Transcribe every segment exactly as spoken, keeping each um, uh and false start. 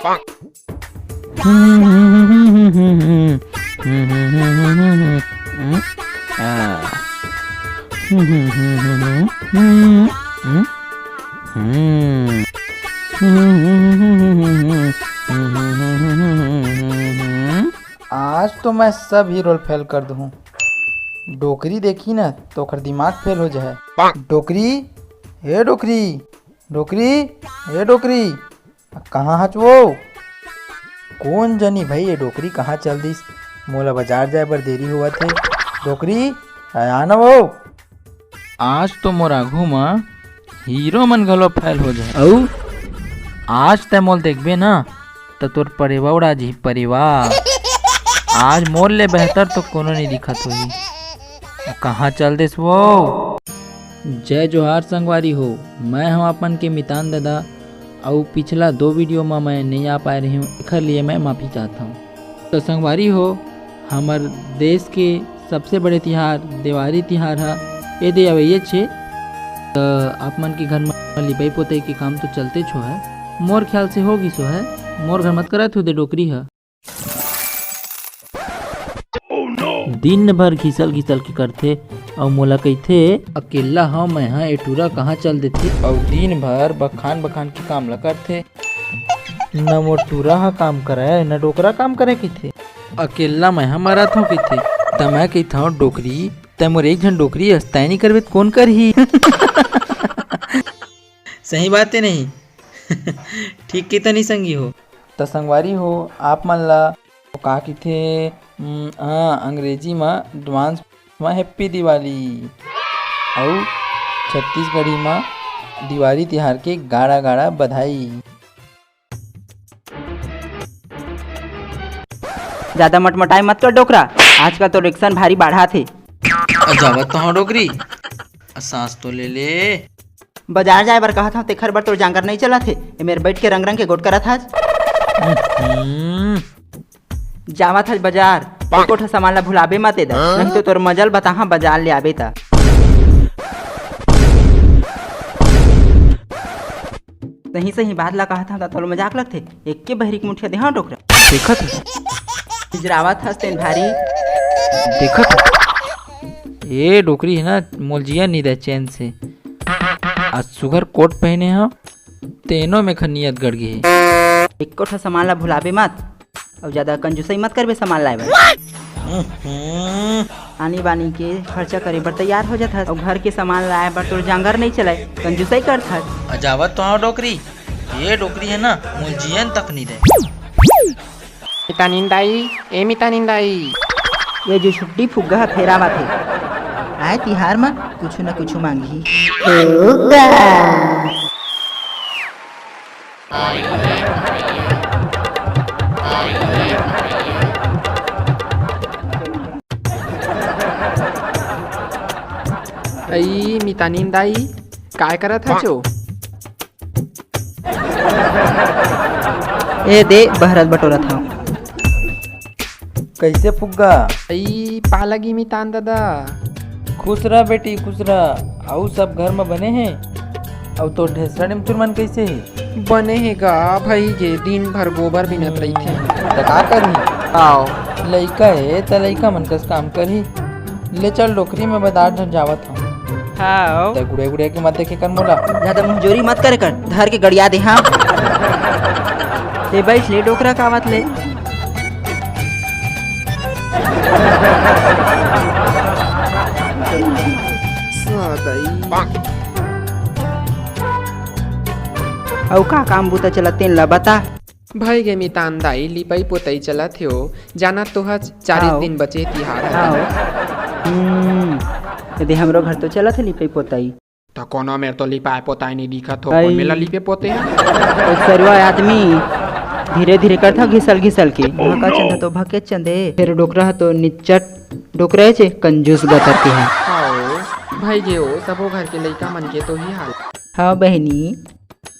आज तो मैं सब ही रोल फेल कर दूँ। डोकरी देखी ना तो ओकर दिमाग फेल हो जाए। डोकरी, हे डोकरी, डोकरी, हे डोकरी, कहाँ हच वो? कोन जनी भाई, ये डोकरी कहाँ चल दिस? मोला बाजार जाए बर देरी होवत हे। डोकरी, आया ना वो। आज तो मोर आघू म हीरो मन घलो फेल हो जाए। अउ आज तै मोल देखबे ना, त तोर परेवा उड़ा जी परेवा। आज मोर ले बेहतर तो कोनो नहीं दिखत होही। कहाँ चल देस वो? जय जोहार संगवारी हो, मैं हम अपन के मितान दादा। अउ पिछला दो वीडियो म मैं नहीं आ पाए रही हूँ, एखर लिए मैं माफी चाहता हूँ। तो संगवारी हो, हमर देश के सबसे बड़े तिहार देवारी तिहार ह ए दे अवइया छे। त आप मन के घर म लिपाई पोताई के काम तो चलते छो है, मोर ख्याल से हो गिसो है, मोर घर मत करत हो दे डोकरी ह। दिन भर घिसल घिसल के करथे अउ मोला कहिथे, "अकेल्ला हव मैं ह, ए टूरा कहाँ चल देथे?" अउ दिन भर बखान बखान के काम ल करथे। न मोर टूरा ह काम करय, न डोकरा काम करय कहिथे। "अकेल्ला मैं ह मरत हव," कहिथे। त मैं कहिथव, "डोकरी, तैं मोर एक झन डोकरी अस, तैं नइ करबे त कोन करही?" सही बात हे नहीं? ठीक के तनी संगी हो। त संगवारी हो, आप मन ला का किथे, उम, हाँ, अंग्रेजी म advance म Happy Diwali अउ छत्तीसगढ़ी म दिवारी तिहार के गाड़ा गाड़ा बधाई। ज्यादा मटमटाई मत कर डोकरा, आजकल तो रिक्शन भारी बाढ़ात हे। अ, जावत तो हव डोकरी, अ, सांस तो ले ले। बाजार जाए बर कहत हव, तेखर बर तोर जांगर नइ चलत हे। ए मेर बइठ के रंग रंग के गोठ करत हस। हम्म। जावत हस बाजार, एको ठो सामान ला भुलाबे मत ए दा, नहीं तो तोर मजल बताहा बाजार ले आबे त। सही सही बात ला कहत हव त तोर मजाक लगथे। एके बहिरी के मुठिया देहा डोकरा। देखत हस? इजरावत हस तेन भारी। देखत हस? ए डोकरी हे ना, मोल जिया नी दे चैन से। आज सुघर कोट पहने हव, तेनो में खनियत गड़ गे हे। एको ठो सामान ला भुलाबे मत, अउ ज्यादा कंजूसई मत करबे सामान लाए बर। हम्म। आनी बानी के खर्चा करे बर तैयार हो जात हस, अउ घर के सामान लाए बर तोर जांगर नइ चलय, कंजूसई करत हस। अ, जावत तो हव डोकरी, ए डोकरी हे ना, मोल जियन तक नी दे। मितानिन दाई, ए मितानिन दाई। ए जो छुट्टी फुग्गा ह फेरावत हे। आए तिहार म कुछु न कुछु मांगही। फुग्गा। अई मितानिन दाई, काय करत हचो? ए दे, बहरत बटोरत हव। कइसे फुग्गा? अई, पालगी मितान दादा। खुश रह बेटी, खुश रह। अउ सब घर म बने हे? अउ तोर ढेसरा निमचुर मन कइसे हे? बने हे गा भई गे, दिन भर गोबर बिनत रहिथे। त का करही? आओ। लइका हे त लइका मन कस काम करही। ले चल डोकरी, मैं बजार झन जावत हव। हाव। त गुड़े गुड़े के मत देखे कर मोला। ज्यादा मुंहजोरी मत करे कर, धर के गड़िया दे, हाँ। ले बैठ ले डोकरा कावत ले। सादई। अउ का काम बूता चलत तेन ला बता। भई गे मितान दाई, लिपई पोतई चलत हे ओ। जानत तो हच, चारिस हाव। दिन बचे तिहार ह। हाव। हम्म, यदि हमरो घर तो चलत हे लिपई पोतई। त कोनो मेर तो लिपाय पोताय नइ दिखत हो, भाई। कोन मेला लिपे पोते हे? एक सरुआ आदमी धीरे धीरे करथा घिसल घिसल के। भका चंदा तो भके चंदे। फेर डोकरा ह तो निच्चट डोकरा हे चे, कंजूस गतर के हे। हाव, भई गे ओ, सबो घर के लइका मन के तो ही हाल। हाव बहिनी।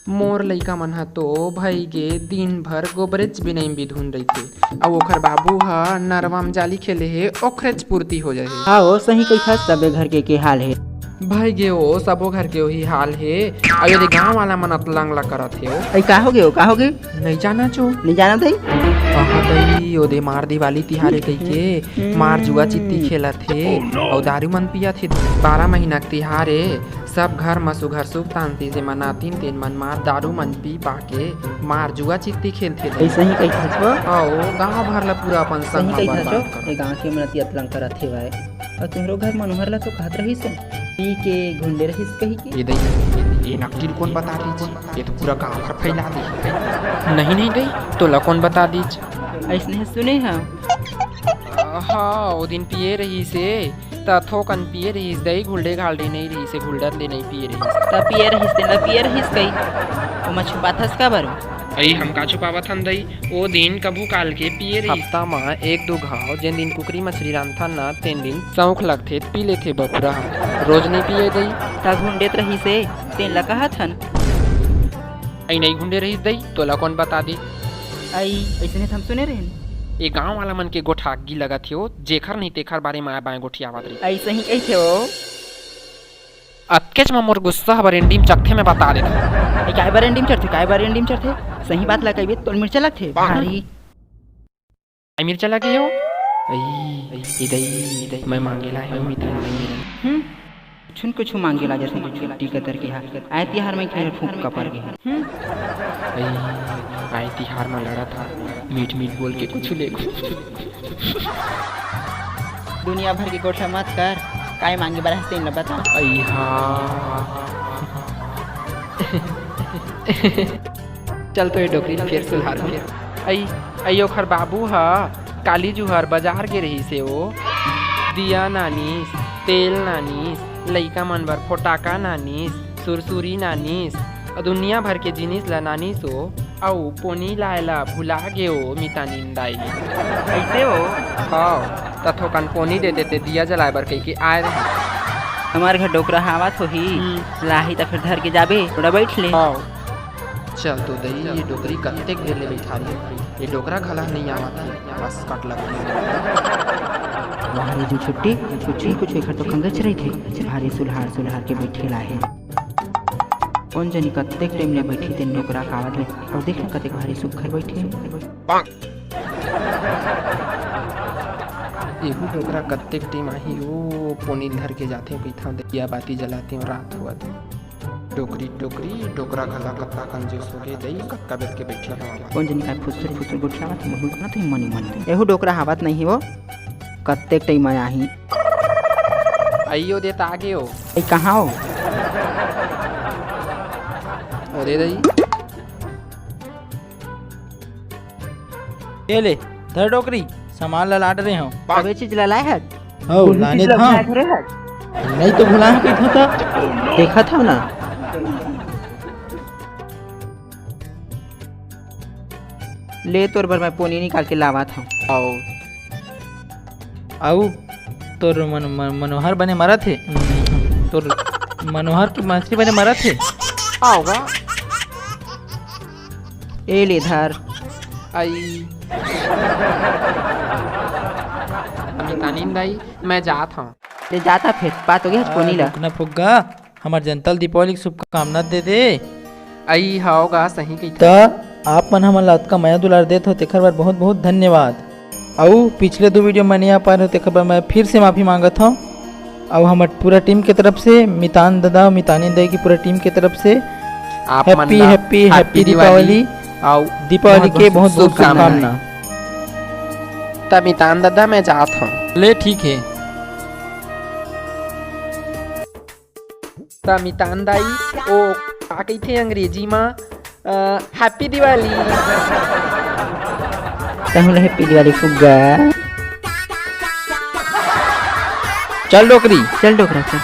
मोर लइका मन ह तो भई गे दिन भर गोबरेच बिनई म बिधुन रहिथे, अउ ओखर बाबू ह नरवा म जाली खेले हे, ओखरेच पूर्ति हो जाही। हाव, सही कहिथस, सबे घर के, के हाल हे। भाई गे ओ, सबो घर के ओही हाल हे। अउ ये दे गांव वाला मन अतलंग ला करत हे ओ। अई का हो गे ओ, का हो गे? नइ जाना चो। नइ जाना दई? कहा दई, ओदे मार दिवाली तिहार हे कहिके, हम्म। मार जुआ चित्ती खेलत हे, अउ दारू मन पियत हे। बारह महीना के तिहार हे, सब घर म सुघर सुख शांति से मनातिन, तेन मन मार दारू मन पी पा के मार जुआ चित्ती खेलथे दई। अइसही कहिथस वो। अउ गांव भर ला पूरा अपन संग म बर्बाद करत। ए गांव के मन अति अतलंग करत हेवय। अउ तुंहरो घर मनोहर ला तो कहत रहिस हे, पी के घुंडे रहिस कहिके। ए दई, ए नकली ल कोन बता दीच? ये तो पूरा गांव भर फैला दे। नहीं, नहीं दई, तोला कोन बता दीच? अइसने सुने हंव। हाँ, ओ दिन पिए रहिस हे, त थोकन पिए रहिस दई, घुलडे घालडे नइ रहिस हे, घुलडत ले नइ पिए रहिस। त पिए रहिस, तेला पिए रहिस कही, ओमा छुपाथस काबर? अई हम का छुपावत हन दई, ओ दिन कभू काल के पिए रहिस। हफ्ता म एक दू घाव, जेन दिन कुकरी मछरी रांधथन न, तेन दिन सौंख लगथे, पी लेथे बपुरा ह। रोज नइ पिए दई। त घुंडेत रहिस हे, तेन ल कहत हन। अई नइ घुंडे रहिस दई, तोला कोन बता दे? अई, अइसने त हम सुने रहेन। ए गांव वाला मन के गोठागी लगत हे ओ, जेखर नहीं तेखर बारे म आय बाय गोठियावत रही। अइसही कहिथे ओ। अतकेच म मोर गुस्सा ह बरेंडी म चढ़थे, मैं बता देथंव। ए, काय बरेंडी म चढ़थे, काय बरेंडी म चढ़थे? सही बात ला कहिबे, तोर मिर्चा लगथे। भारी। आई मिर्चा लगे हो? आई, आई, इदई, इदई, मैं मांगे ला हूँ मिठाई, मैं मिठाई। हम्म, कुछुन कुछु मांगे ला जैसे कि छुट्टी के तरके हा। आय तिहार में खेल फूंक का पर गे। हम्म। आई, आय तिहार में लड़ा था, मीठ मीठ बोल के कुछ ले। दुनिया भर के गोठा मत कर, काय मांगे बर हस तेन ल बता। आई हा। चल तो ये डोकरी ल फेर सुलहार फेर। अई, अई ओखर बाबू ह काली जुहर बजार गे रहिस हे ओ। दिया नानिस, तेल नानिस, लइका मन बर फोटाका नानिस, सुरसुरी नानिस, अउ दुनिया भर के जिनिस ल नानिस ओ, अउ पोनी लाय ल भुला गे ओ मितानिन दाई। अइसे ओ? हव, त थोकन पोनी दे देते, दिया जलाय बर कहिके आय रहे। हमर घर डोकरा हावत होही, हम्म। लाही त फेर धर के जाबे, थोड़ा बइठ ले। हव। चल तो दई, ये डोकरी कतेक देर ले बइठा रही। ये डोकरा घला नइ आवत हे, बस कट लग गई। वाह रे जी छुट्टी, कुछु कुछु एखर तो कंगच रहिथे। भारी सुलहार सुलहार के बइठे ला हे। कोन जनी कतेक टाइम ले बइठी तेन डोकरा कावत ले, अउ देख ना कतेक भारी सुग्घर बइठे। एहू डोकरा कतेक टाइम आही, ओ पोनी धर के जाथे, पीथां दिया बाती जलाथे, रात होवत हे। डोकरी, डोकरी, डोकरा घला कतका कंजूस होगे दई, कतका बेर के बइठे हवं। कोन जनी काय फुसुर फुसुर गोठियावत हे, मुंह ना तो मनी मन। एहू डोकरा हावत नहीं हे वो, कतेक टाइम आही। अइयो दे त आगे हो। अई कहाँ हो? ओ दे दई। ए ले, धर डोकरी, सामान ला लाद रहे हंव। अबे चीज ला लाए हस? हव, कोन लाने चीज ला था। लाए हस? नहीं तो भुला कइथंव त। देखत हंव ना। ले तोर बर मैं पोनी निकाल के लावत हंव। आओ। अउ तोर मन-, मन-, मनोहर बने मरत हे। तोर मनोहर के मछली बने मरत हे। आओगा। ए ले धर। आई। मितानिन दाई, मैं जात हंव। ले जात हंव फेर, बात होगे हस पोनी ला। रुकना फुग्गा, हमर जनता ल दीपावली के शुभकामना दे दे। अई हव गा, सही कहिथस। त आप मन हमन ला अतका मया दुलार देत हो, तेखर बर बहुत बहुत धन्यवाद। अउ पिछले दू वीडियो म नइ आ पाए रहो, तेखर बर मैं फिर से माफी मांगत हंव। अउ हमर पूरा टीम के तरफ से, मितान ददा, मितानी दाई की पूरा टीम के तरफ से आप मन happy, ला happy, happy happy Deepawali. Deepawali. अउ दीपावली बहुत के बहुत बहुत शुभकामना। शुभकामना। त मितान ददा, मैं जात हंव। ले ठीक हे। त मितान दाई, ओ का कहिथे अंग्रेजी म, अ, Happy Diwali। तहूं ला Happy Diwali फुग्गा। चल डोकरी। चल डोकरा, चल।